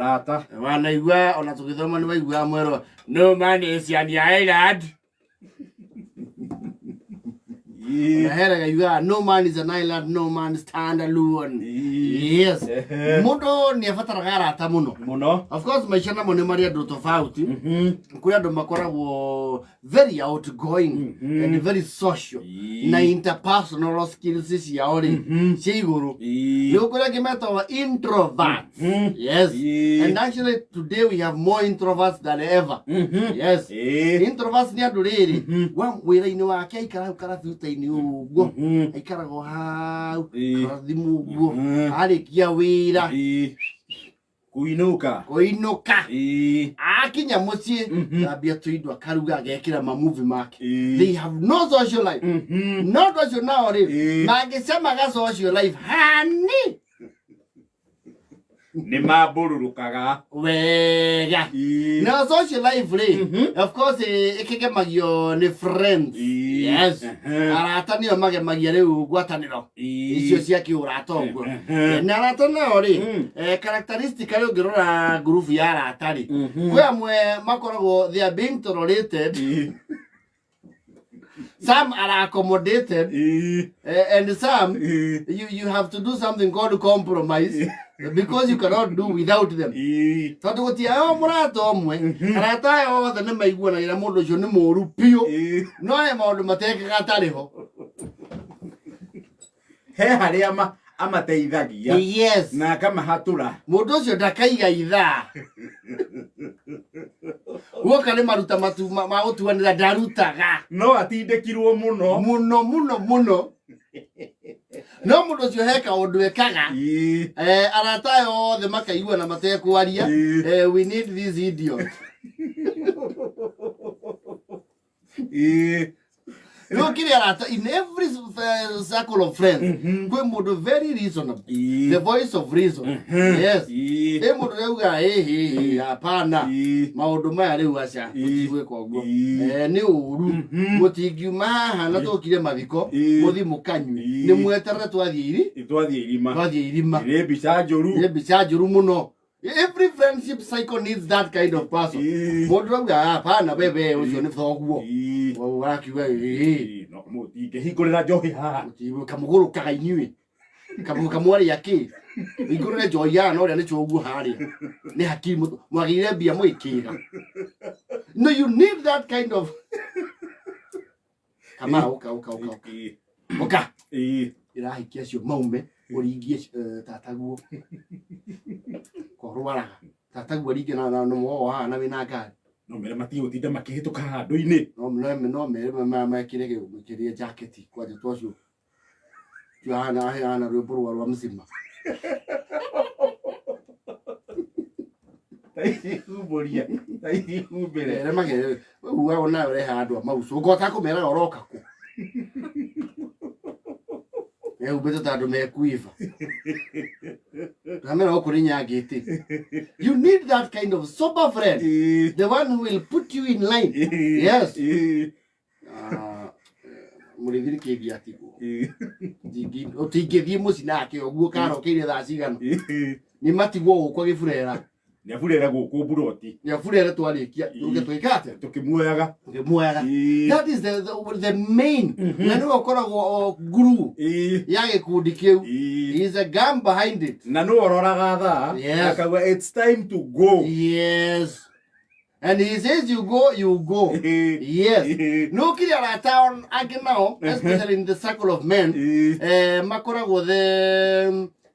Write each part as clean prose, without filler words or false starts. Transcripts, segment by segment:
Arata. Wanaigua ona tũgĩthoma nĩ waiguaga mwerwo no man is an island. Ii. Na heraga yugaga no man is an island, no man stand alone. Ii. Yes. Ehe. Mũndũ nĩ abataraga arata mũno. Mũno. Of course maica namo nĩ marĩ andũ tofauti. Mhm. Kwĩ andũ makoragwo very outgoing Mhm. and very social Ii. na interpersonal skills ciao rĩ Mhm. cia igũrũ. Ii. Nĩ gũkũrĩ angĩ metagwo introverts. Mhm. Yes. Ii. And actually today we have more introverts than ever. Mhm. Yes. Ii. Introverts nĩ andũ rĩrĩ Mhm. wa wĩra-inĩ wake aikara hau karabiuta-inĩ ũguo Mhm. aikaragwo hau Ii. karathimũ ũguo Mhm. arĩkia wĩra Ii. Kuinũka. kũinũka Ii. akinya mũciĩ Mhm. thambia tũindo akaruga agekĩra mamuvi make. Ii. They have no social life. Mhm. No andũ acio nao rĩ Ii. mangĩcemaga social life hani Nĩ mambũrũrũkaga. Wega. Ii. Na social life rĩ, Mhm. of course ĩkĩgemagio nĩ friends. Ii. Yes. Ehe. Arata nĩo magemagia rĩu ngwatanĩro Ii. icio cia kĩũrata ũguo. Ehe. Na arata nao rĩ, Mm. characteristic arĩ ũngĩrora ngurubu ya arata rĩ, Mhm. kwĩ amwe makoragwo they are being tolerated, Ii. some are accommodated, Ii. and some Ii. you have to do something called compromise because you cannot do without them. Ii. Tondũ gũtiayo mũrata ũmwe, arata aya othe nĩ maiguanagĩra mũndũ ũcio nĩ mũũru biũ, Ii. no he maũndũ matekaga atarĩ ho. He harĩa amateithagia Yes. na akamahatũra. Mũndũ ũcio ndakaiga ithaa guoka nĩ maruta matu ma gũtuanĩra ndarutaga. No atindĩkirwo mũno. Mũno mũno mũno. No mũndũ ũcio he kaũndũ ekaga. Ii. Arata aya othe makaigua na matekwaria. Ii. We need this idiot. Ii. Rĩu kĩrĩa arata in every circle of friends Mhm. kwĩ mũndũ very reasonable, Ii. the voice of reason. Mhm. Yes. Ii. Ĩ mũndũ rĩauga ĩhĩ hapana, Ii. maũndũ maya rĩu aca Ii. tũtigwĩka ũguo. Ii. Nĩ ũru. Mhm. Mũtingiuma haha na tũkire mathiko Ii. mũthi mũkanyue. Ii. Nĩ mweterere twathiĩ iri Twathiĩ irima. Twathiĩ irima. Nĩ mbica njũru. Nĩ mbica njũru mũno. Every friendship cycle needs that kind of person. Ii. Mũndũ auga hapana, wewe ũcio nĩ thoguo. Ii. Ũrakiuga ĩĩ. Ii. No mũtingĩhingũrĩra njohi haha. Kamũgũrũkaga inyuĩ kamwarĩa kĩ ingũrĩre njohi haha na ũrĩa nĩ coguo harĩa nĩ hakiri mwagĩrĩire mbia mũgĩkĩra. No, you need that kind of kama ũka ũka ũka ũka. Ii. Ũka. Ii. Ĩrahikia acio maume ũringie tataguo korwaraga tataguo ringie na mũgogo haha na wĩna ngari. No mere matigũtinda makĩhĩtũka handũ-inĩ. No mere mekĩre kĩrĩa jaketi kwanja twacio hana hana rwĩmbo rwa mzima. Taihumbũria. Taihumbĩre. Ere magere uga ona ũreha andũ a maucu ũngota kũmeraga ũroka kũ mehumbĩte ta andũ mekuiba ndamera gũkũ nĩ nyangĩte. You need that kind of sober friend, Ii. the one who will put you in line. Ii. Yes. Ii. Ah, mũrĩithi nĩ kĩngi atigwo. Ii. Ũtingĩthiĩ mũciĩ nake ũguo karokeire thaa cigana. Ii. Nĩ matigwo gũkũ agĩburera. Nĩ aburere gũkũ mburoti. Nĩ aburere twarĩkia tũke twĩka atĩa? Tũkĩmuoyaga. Tũkĩmuoyaga. Ii. That is the main na nĩwe ũkoragwo o guru Ii. ya gĩkundi kĩu. Ii. He is a gun behind it. Na nĩ ũroraga thaa. Yes. Akauga it's time to go. Yes, and he says you go, you go. Ii. Yes. Ii. No kiri arata angĩ nao, especially in the circle of men, Ii. makoragwo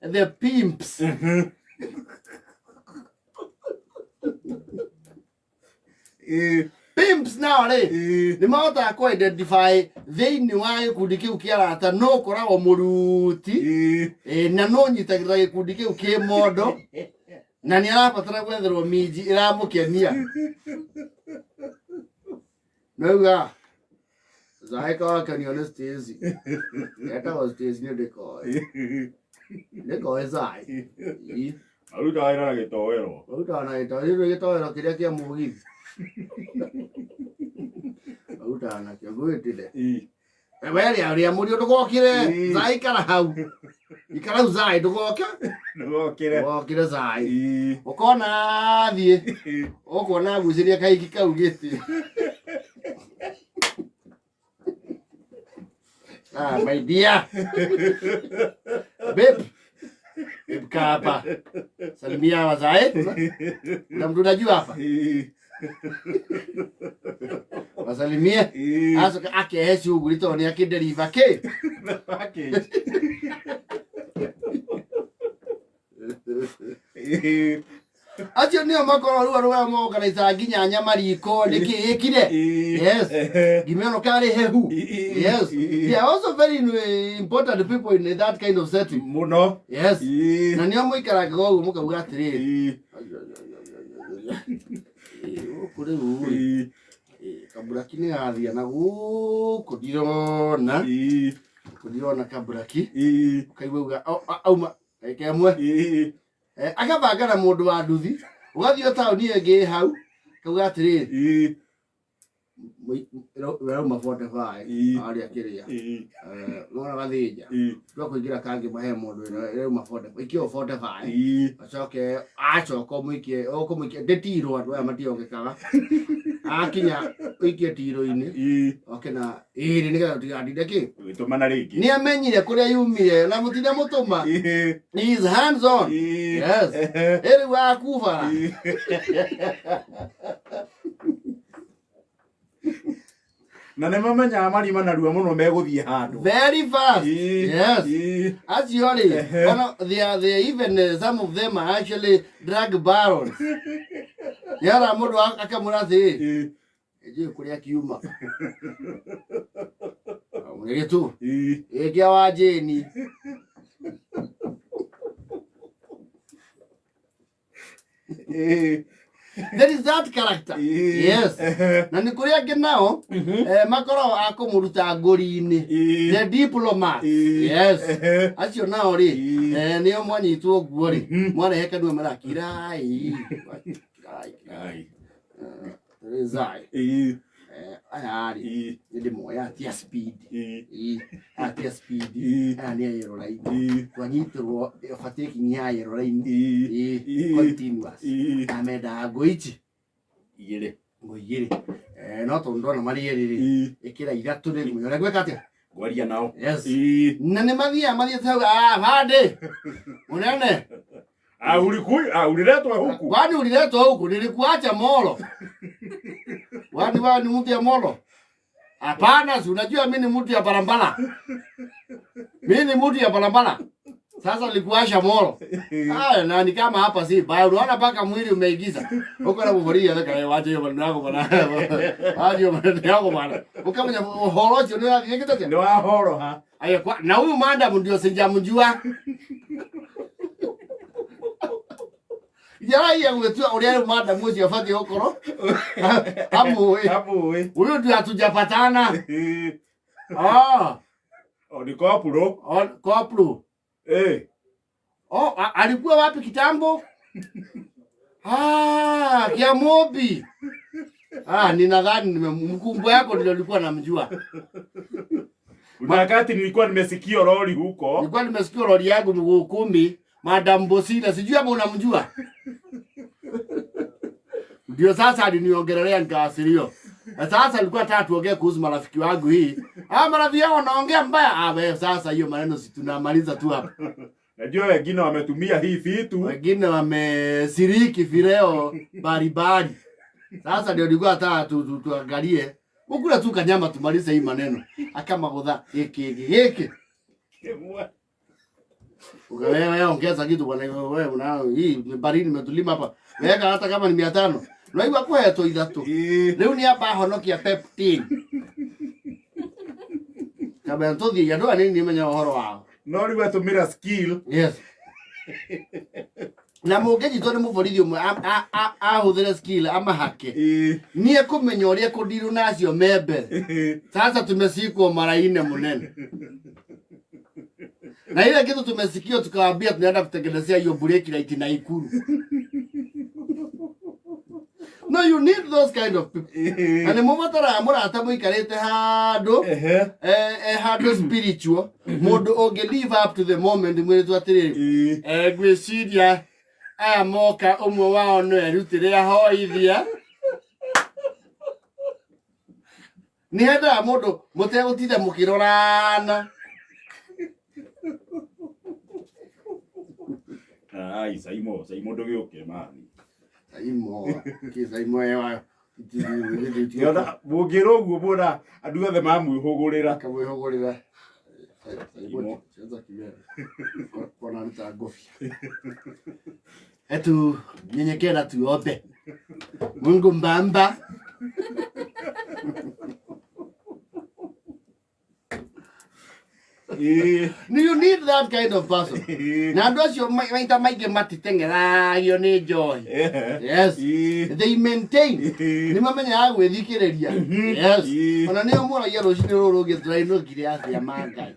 the pimps. Mhm. Ii. Pimps nao rĩ, Ii. nĩ mahotaga kũ identify thĩinĩ wa gĩkundi kĩu kĩa arata no ũkoragwo mũruti. Ii. Na no nyitagĩrĩra gĩkundi kĩu kĩ mondo na nĩ arabatara gwetherwo minji ĩramũkenia nauga zaeka wakenio nĩ Stacy etagwo Stacy nĩ ndĩkoĩ ndĩkoĩ zai. Ii. Arutaga wĩra na gĩtoero. Arutaga na gĩtoero gĩtoero kĩrĩa kĩa mũgithi arutaga nakĩo ngwĩtire. Ii. We rĩa rĩa mũriũ ndũgokire. Ii. Zaikara hau. Ikara rĩu zai ndũgoke. Ndũgokĩre. Ndũgokĩre zai. Ĩĩ. Ũkona thiĩ ũkona agucĩria kaiki kau gĩtĩ. Ah, my dear. Babe. Babe kaa hapa. Salimia wazae. Kuna mtu unajua hapa? Ĩĩ. Wasalimie. Ĩĩ. Acoka akehe shughuli tondũ nĩ akĩnderiva kĩ. Package. Ĩĩ. Acio nĩo makoragwo rĩu andũ arĩa moganaicaga nginya nyama riko nĩkĩ ĩkire. Ĩĩ. Yes. Ehe. Ngima ĩno karĩ hehu. Ĩĩ. Yes. Ĩĩ. They are also very important people in that kind of setting. Mũno. Yes. Ĩĩ. Na nĩo mũikaraga ũguo mũkauga atĩrĩrĩ. Ĩĩ. Gũkũ rĩu rĩ, Ĩĩ. kaburaki nĩ gathia na gũkũ ndirona. Ĩĩ. Gũkũ ndirona kaburaki. Ĩĩ. Ũkaigua uga auma ndagĩka ĩmwe. Ĩĩ. Akabanga na mũndũ wa nduthi ũgathiĩ o taũni ĩngĩ ĩ hau kauga atĩrĩrĩ Ĩĩ. werauma 45 Ĩĩ. arĩa kĩrĩa Ĩĩ. nona gathĩnja Ĩĩ. twa kũingĩra kangĩ mahe mũndũ ĩno ĩrauma 45 ikio 45 Ĩĩ. acoke acoka ũmũikie ũkũmũikia ndĩtirwo andũ aya mationgekaga akinya ũikie tiro-inĩ Ĩĩ. oke na ĩrĩ nĩgetha tũtigatinde kĩ Ũgĩtũmana rĩngĩ. nĩ amenyire kũrĩa yumire na mũtinde mũtũma Ĩĩ. he is hands on Ĩĩ. Yes. Ehe. ĩrĩ wakubara Ĩĩ. Na nĩ mamenyaga marima narua mũno megũthiĩ handũ. Very fast. Ĩĩ. Yes. Ĩĩ. Acio rĩ, Ehe. ona they are even some of them are actually drug barons. Yara mũndũ akamwĩra atĩrĩ, Ĩĩ. njũĩ kũrĩa kiuma. Gĩtu, Ĩĩ. ĩkĩa wa Jane. Ĩĩ. There is that character. Ĩĩ. Yes. Ehe. Na nĩ kũrĩ angĩ nao makoragwo a kũmũruta ngũri-inĩ. Ĩĩ. The diplomat. Ĩĩ. Yes. Ehe. Acio nao rĩ, Ĩĩ. nĩo mwanyitwo ũguo rĩ, Mhm. mwarehe kanua marakirai. Kirai, kirai. Ai. Rizai. Ĩĩ. Aya rĩ, Ĩĩ. nĩ ndĩmoya atia speed. Ĩĩ. Ĩĩ, aya tia speed. Ĩĩ. Aya nĩ a yellow line. Ĩĩ. Twanyitĩrwo overtaking ya yellow line. Ĩĩ. Ĩĩ, Ĩĩ. continuous. Ĩĩ. Aya mendaga ngũ ici, Igĩrĩ. ngũ igĩrĩ. No tondũ ndona marĩ erĩ rĩ, Ĩĩ. ĩkĩra ithatũ rĩ, ngũmenya ũrĩa ngwĩka atĩa. Ngwaria nao. Yes. Ĩĩ. Na nĩ mathiaga mathiĩte hau, ah, bandĩ. Mũnene. Ah, uliletwa huku. Kwani uliletwa huku? Nilikuacha Molo. Kwani wewe ni mtu ya Molo? Hapana, si unajua mimi ni mtu ya barabara. Mimi ni mtu ya barabara. Sasa nilikuacha Molo. Ah, na ni kama hapa si baya. Unaona mpaka mwili umeigiza. Huko na mvoria sasa wewe wacha hiyo maneno yako bwana. Wacha hiyo maneno yako bwana. Ukamenya horocho ni yake Nĩ wahoroha. Aya kwa na huyu madam ndio sijamjua. Njaragia gwĩtua ũrĩa rĩu madam ũcio abatiĩ gũkorwo amũĩ. Amũĩ. Huyu ndio hatujapatana. Ĩĩ. Ah, O ni kopuro. kopro. Ĩĩ. Oh, alikuwa wapi kitambo? Ah, Kiamobi. Ah, ninadhani mkumbo yako ndio nilikuwa namjua. Kuna wakati nilikuwa nimesikia lori huko. Nilikuwa nimesikia lori yangu mguu kumi, Madam Bosila, sijui kama unamjua. Ndio sasa aliniongelelea nikaasirio. Na sasa alikuwa nataka tuongee kuhusu marafiki wangu hii. Ah, marafiki yao wanaongea mbaya. Ah, wewe sasa hiyo maneno si tunamaliza tu hapa. Najua wengine wametumia hii vitu. Wengine wamesiriki vileo mbalimbali. Sasa ndio nilikuwa nataka tuangalie. Ukula tu kanyama tumalize hii maneno. Akamagotha hiki hiki hiki. Wewe ongeza kitu bwana, wewe una hii ni baridi imetulima hapa. Weka hata kama ni 500. Unaigua kuhetwo ithatũ. Ĩĩ. Rĩu nĩ amba honokia peptin. Kamba tũthiĩ andũ aya nĩ menya ũhoro wao. No rĩu atũmĩra skill. Yes. Na mũngĩnyitwo nĩ mũborithi ũmwe ahũthĩre skill amahake. Ĩĩ. Niĩ kũmenya ũrĩa kũndirwo nacio me mbere. Ĩĩ. Sasa tumesikwo mara ine munene. Na ile kitu tumesikia tukawaambia tunaenda kutengenezea hiyo breki light na Ikulu. No, you need those kind of people. Na nĩ mũbataraga mũrata mũikarĩte handũ, handũ spiritual, mũndũ ũngĩ live up to the moment mwĩrĩtwo atĩrĩrĩ, ngwĩciria aya moka ũmwe wao no erutĩre ahoithia. Nĩ hendaga mũndũ mũtegũtinda mũkĩrorana. Ai, Saimo, Saimo ndũgĩũke mani. Saimo, kĩ Saimo ewa? Yona mũngĩra ũguo muona andũ othe mamwĩhũgũrĩra. Akamwĩhũgũrĩra. Saimo. Saimo kona nĩ ngobia. Etu nyenyekea na tuombe. Mungu mbamba. You need that kind of person. Na andũ acio maita maingĩ matiteng'eragio nĩ njohi. Yes. They maintain. Nĩ mamenyaga gwĩthikĩrĩria. Yes. Ona nĩo moragia rũcinĩ rũrũ rũngĩ tũrainũkire atĩa ma Ngai.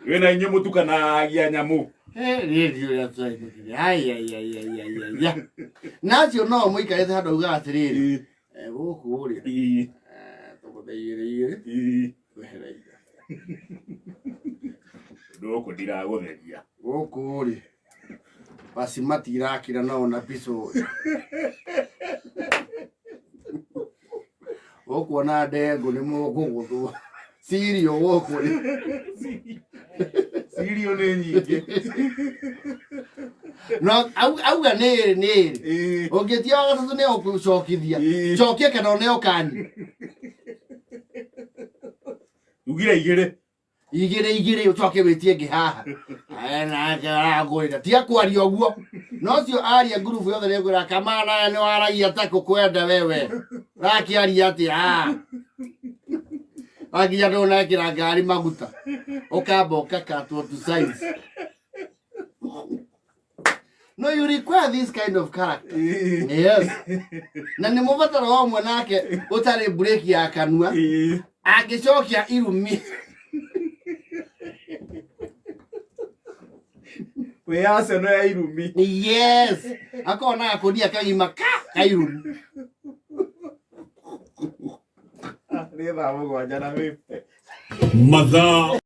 Wĩna inyuĩ mũtukanagia nyamũ. Niĩ ndiũĩ ũrĩa tũrainũkire. Ai ai ai ai ai ai. Ya. Na acio no mũikarĩte handũ augaga atĩrĩrĩ, gũkũ rĩ, tũgũthe igĩrĩ igĩrĩ, twehereire. Ndũkũ ndiragũtheria. Gũkũ rĩ, basimati irakira no ona pico. Gũkũ ona ndengũ nĩ mũkũgũthwo. Cirio gũkũ rĩ. Cirio nĩ nyingĩ. No auga nĩ ĩrĩ nĩ ĩrĩ. Ũngĩtia wa gatatũ nĩ ũgũcokithia. Cokia kana ũneo kani. Ugire igĩrĩ. Igĩrĩ igĩrĩ ũcoke wĩtie ĩngĩ haha. Aya nake arangũrĩra. Tiga kwaria ũguo. No ũcio aria ngurubu yothe nĩ ĩkwĩra kamana nĩ waragia ta kũkwenda wewe. Ũrakĩaria atĩa? Ah. Wakinya ndũnekĩra ngari maguta. Ũkamba ũkakatwo to size. No, you require this kind of character. Yes. Na nĩ mũbataro wa ũmwe nake ũtarĩ breki ya kanua. Angĩcokia irumi. Wĩ Arsenal ya irumi. Yes. Akorwo na gakunia kagima ka kairumi. Nĩ thaa 7:50. Mathaa.